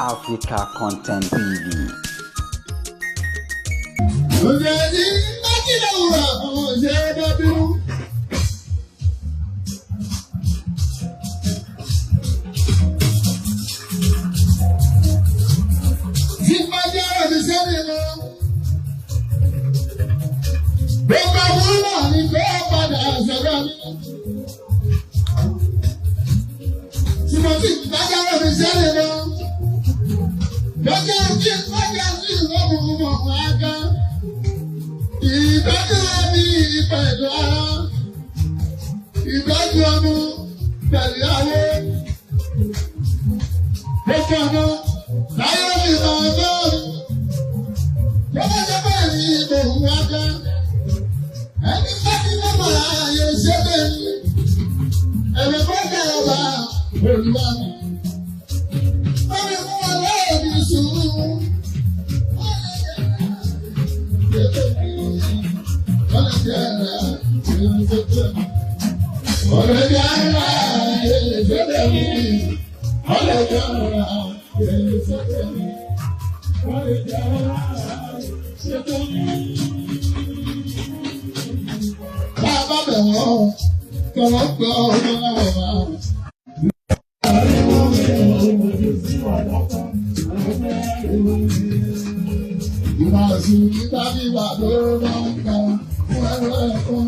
Africa Content TV. Ǹjẹ́ ní mákìlá wúrà àwọn òṣèré bá bínú? Tí bá jẹ́ ọ̀rọ̀ mi sẹ́ni lọ. Gbogbo wúrà ni fẹ́ padà sọ̀rọ̀ mi. Tí mo ti bá jẹ́ ọ̀rọ̀ mi sẹ́ni lọ. Lọ́jọ́ tí bá jẹ́ sí ìlọ́mù ọmọ àga. Ìtọ́jú ẹbí pẹ̀lú ara, ìtọ́jú ọmọ pẹ̀lú ayé. Gbogbo ọmọ láyé mi máa bá mi. Lọ́wọ́ ṣe bẹ́ẹ̀ ni òun wá dá. Ẹni bá ti mọ́mọ́ ààyè ṣe bẹ́ẹ̀ ni. Ẹ̀rọ bá jẹ́ ọba olúwa mi. Bámi fún wa láyé mi sùúrù. Bàbá bẹ̀ wọ́n, tọ̀wọ́ gbọ́ ọmọ náà wà. Ìmọ̀ sí nígbàkigbà tó bá ń ta fún ẹ̀rọ ẹ̀kọ́.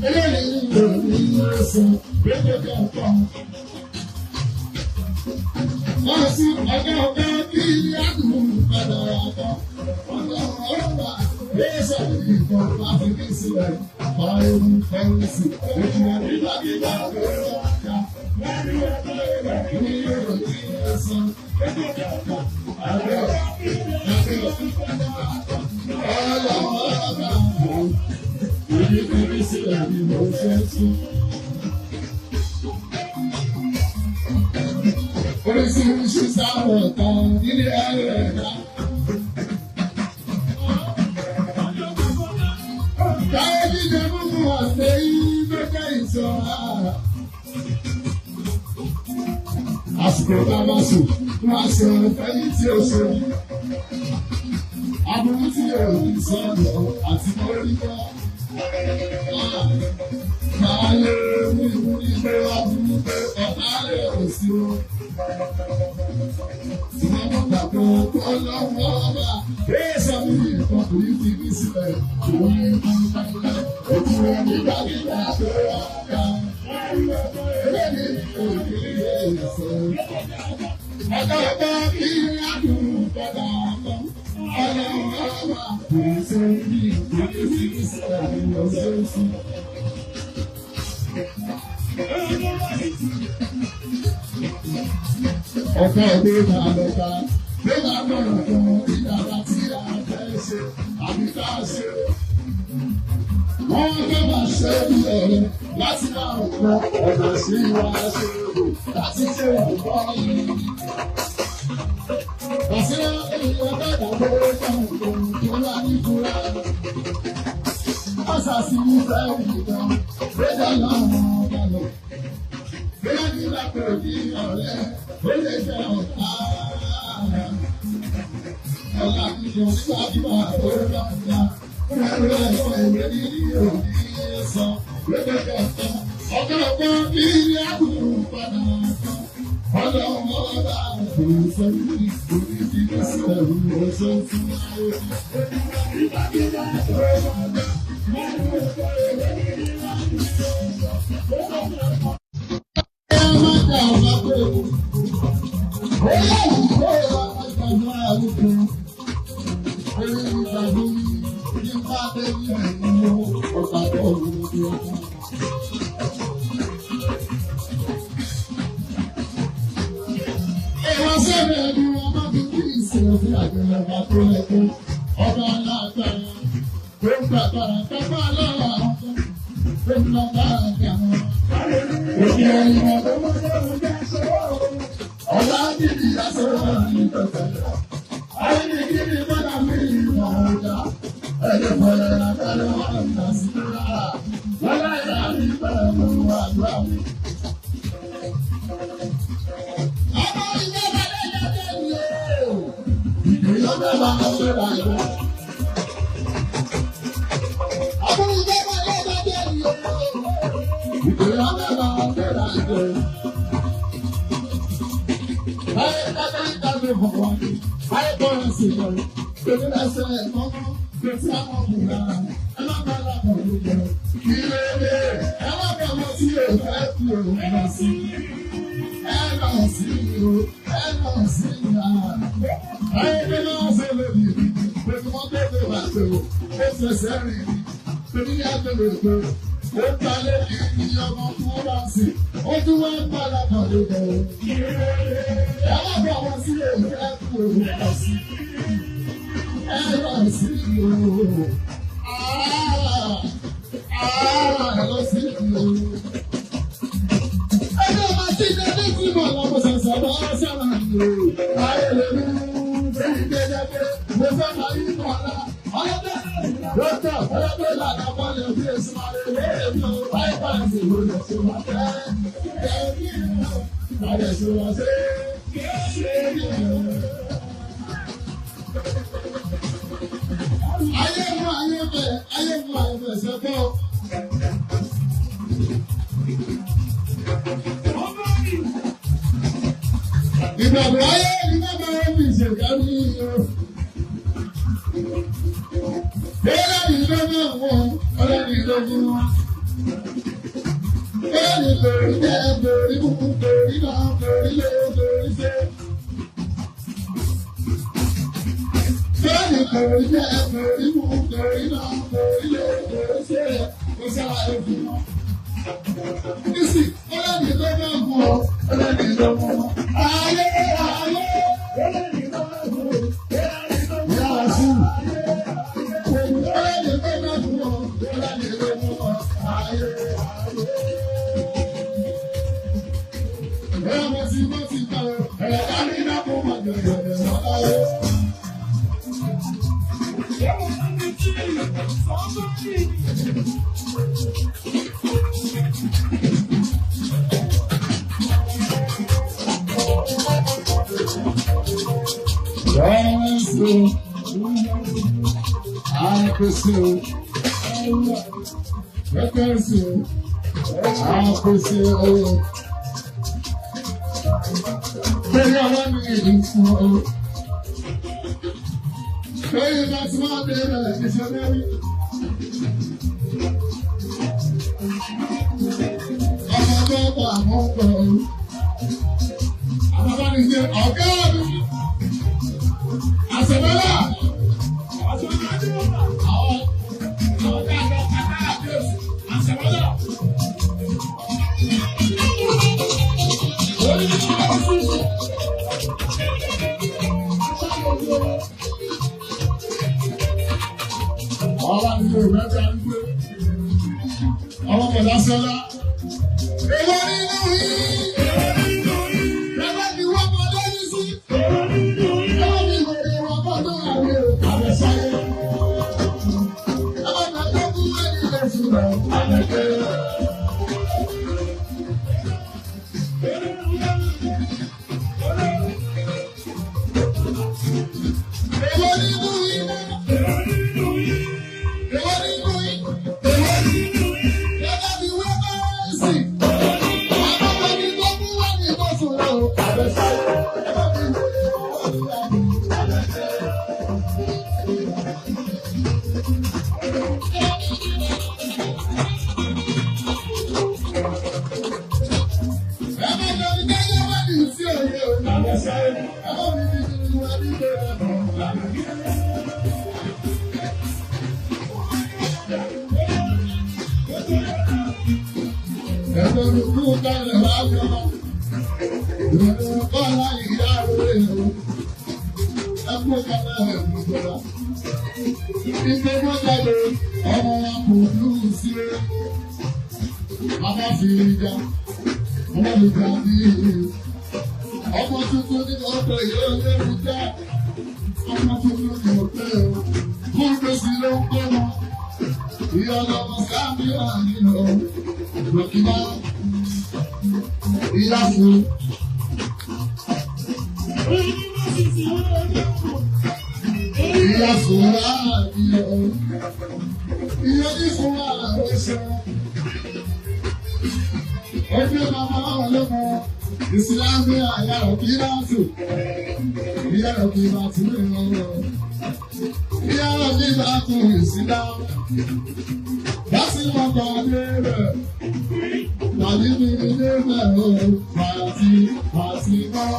Eléyìí ló ní ẹsẹ̀ gbẹ́gbẹ́ kan. Wọ́n sí ọ̀gá ọ̀gá bí àdùn padà ọ̀gá. Ọ̀gá ọ̀gá lẹ́sẹ̀ ìbọn láti fi sílẹ̀. Báyọ̀ fẹ́ǹsì ojú nígbàkigbà tó bá ń ta. Oríṣiríṣi sáwọn kan nílé ẹ̀rọ ẹ̀dá. Káyọ̀ jíjẹ mímú ọ̀sẹ̀ yìí ló jẹ́ ìṣọ́ra. Àsìkò tá a bá sùn, wọ́n á sọ ẹni tí ó sọ. Aburú tí ò ní sọ̀rọ̀ àti mórí bọ́. Máa lè mú ìwúrí pé aburú pé ọ̀tá lè rò sí o. Ìwọ́n mọ̀ gbàgbọ́ tó lọ́wọ́ ọba. Bẹ́ẹ̀ mi nìkan kò ní fi mí sílẹ̀. Òun ní òkú rẹ̀ nígbàkigbà tó ọ̀gá. Ọ̀gá bí àdùn padà mọ́. Ọlọ́run ọba kò sórí kò ní fi mí sílẹ̀ lọ́sọ̀ọ́sì. Ọ̀pọ̀ ọdún máa lọ bá ló máa gbọ́dọ̀ kan ìdára tí a fẹ́ ṣe àbí tá a ṣe. Wọ́n fẹ́ máa ṣe bí ọ̀rẹ́ láti máa rọ̀ ọ̀nà sí wa ṣe rò láti ṣe ọ̀pọ̀ yìí. Bàṣírá ènìyàn bẹ́ẹ̀ dàgbọ́ fún òun tó wá ní fúra. Àṣàṣì ń fẹ́ ìdán, rédà lọ́wọ́ ọ̀gá lọ. Bóyá ní lápẹ̀ òbí ọ̀rẹ́, ó lè jẹ́ ọ̀tá. Ọ̀la kìjọ nígbàkigbà tó bá ń ta. Ẹ̀rọ ẹ̀kọ́ ìwé ní òní sọ lẹ́gbẹ̀ẹ́ kan. Ọ̀gá ọ̀gá bí àbúrò padà kan. Ọlọ́run ọba kò sọ ní orí ti ní sọ̀rọ̀ ọ̀ṣọ́ fún ayé. Ìgbàkigbà tó bá ń ta. Ọba alágbára tó ń gbàgbára kápá lọ́wọ́ àwọn tó ń lọ bá àgbà wọn. Òkè ẹ̀yìn ọ̀dọ́ ọ̀la bíbí aṣọ́rọ̀ ní pẹ̀pẹ̀. Ayé kíni bọ́dà mi ìmọ̀ ọ̀dà. Ẹ̀yẹ fọlẹ̀ àtàlẹ́ wọn nà sí rárá. Wọ́n láyé àmì pẹ̀lú. àdúrà mi. Ọmọ ìjọba lẹ́yìn ni o. Ìjọba máa ń ṣe báyìí. Ọmọ ìjọba lẹ́yìn ni o. Ìjọba máa ń ṣe báyìí. Ayé kájọ́ ìdájọ́ ìfọ̀wọ́. Ayé bọ́ọ̀lù sí ìjọba. Pẹ̀lú ẹsẹ̀ ẹ̀kọ́ pẹ̀lú àwọn ọkùnrin ara. Ẹ má bá lápò lójó. Ìrèlè ẹ má bá wọn sí òfẹ́ kú òun lọ sí. Ẹ lọ sí o, ẹ lọ sí ìyá. Ayé pé náà ṣe lòdì. Pẹ̀lú wọn tó lè wà tó. Ó ṣẹ̀ṣẹ̀ rìn. Pẹ̀lú ní àgbèrè pé ó balẹ̀ kí ọmọ fúráǹsì. Ó tún wá ń bá lápò lójó. Ẹ má bá wọn sí òfẹ́ kú òun lọ sí. Ẹ lọ sí o. Ẹ lọ sí o. Ẹgbẹ́ ọmọ tí ilé ní ìgbìmọ̀ lọ́mọ sọ̀sọ̀ bá sára o. Ayé lè mú bẹ́ẹ̀ gbẹ́dẹ́gbẹ́. Mo fẹ́ máa yí mọ̀ ọ́lá. Ọlọ́dẹ dókítà ọlọ́dẹ làdá bọ́ọ̀lù bí èso máa lè lé èmi o. Báyìí báyìí sì ló lè ṣe wá fẹ́. Ẹ̀mí ìlànà ṣe wá ṣe. Ayé mú ayé bẹ̀, ayé mú ayé bẹ̀ ṣẹ́gbọ́. Ìgbàgbọ́ ayé ni bàbá wọn fi ṣèkárí o. Bẹ́ẹ̀ni ló máa wọ̀, ọlọ́ni ló mú wọn. Bẹ́ẹ̀ni lórí jẹ́ lórí mú, lórí náà, lórí lé, lórí ṣe. Bẹ́ẹ̀ni lórí jẹ́ lórí mú, lórí náà, lórí lé, lórí ṣe. Kò sára ẹ̀fún wọn. Nísì, ọlọ́ni ló máa wọ̀, ọlọ́ni ló mú wọn. Ayé ayé, ọlọ́ni ló máa wọ̀, yàrá sí. Ọlọ́ni ló máa wọ̀, ọlọ́ni ló mú wọn. Ayé ayé. Ẹ̀rọ mo ti mọ́ ti tọ̀, ẹ̀rọ ká ní iná kó máa jọ̀jọ̀ lọ́wọ́. Ọ̀gá mi, àṣẹ̀mọ́lá. Àwọn bọ̀dá sọ́lá. Èwo nínú yín? Bàbá mi wọ́n mọ lóyún sí. Bàbá mi kò lè wọ́n mọ́ tó àwẹ̀ àbẹ̀sáyé. Bàbá mi tó kú wọ́n ní ilé ṣùgbọ́n àbẹ̀kẹ́. Èwo nínú yín? Èwo nínú yín? Èwo nínú yín? Bàbá mi wọ́n mọ́ sí. Bàbá mi tó kú wọ́n ní ilé ṣùgbọ́n àbẹ̀sáyé. Bàbá mi kò lè wọ́n mọ́ tó àwẹ̀ àbẹ̀kẹ́. Bàbá fi ìjà, ọmọ mi gbà ní ọmọ tuntun ní ọ̀pẹ yóò léwu jẹ́ ọmọ tuntun ní ọ̀pẹ o kúndé sí ló ń kọ́ wọn ìyá ọlọ́mọ sáàmì wà nínú Rọ̀kìbá ìyá fún. Ìyá fún wa ìyá ìyá ní fún wa ọ̀ṣẹ́. Ọjọ́ màmá ọlọ́mọ ìsìlámù àyà rọ̀kìbá tù. Ìyá rọ̀kìbá tù ní ọ̀rọ̀. Ìyá rọ̀kìbá tù ìsìlámù. Láti mọ̀kọ́ dé rẹ̀. Tàbí mi ní bẹ̀ o, fàtí fàtí mọ́.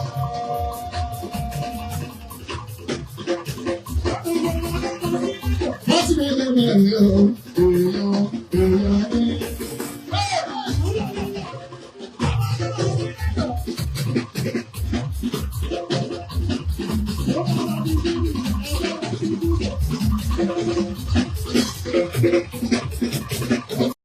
Láti mi ní bẹ̀ o,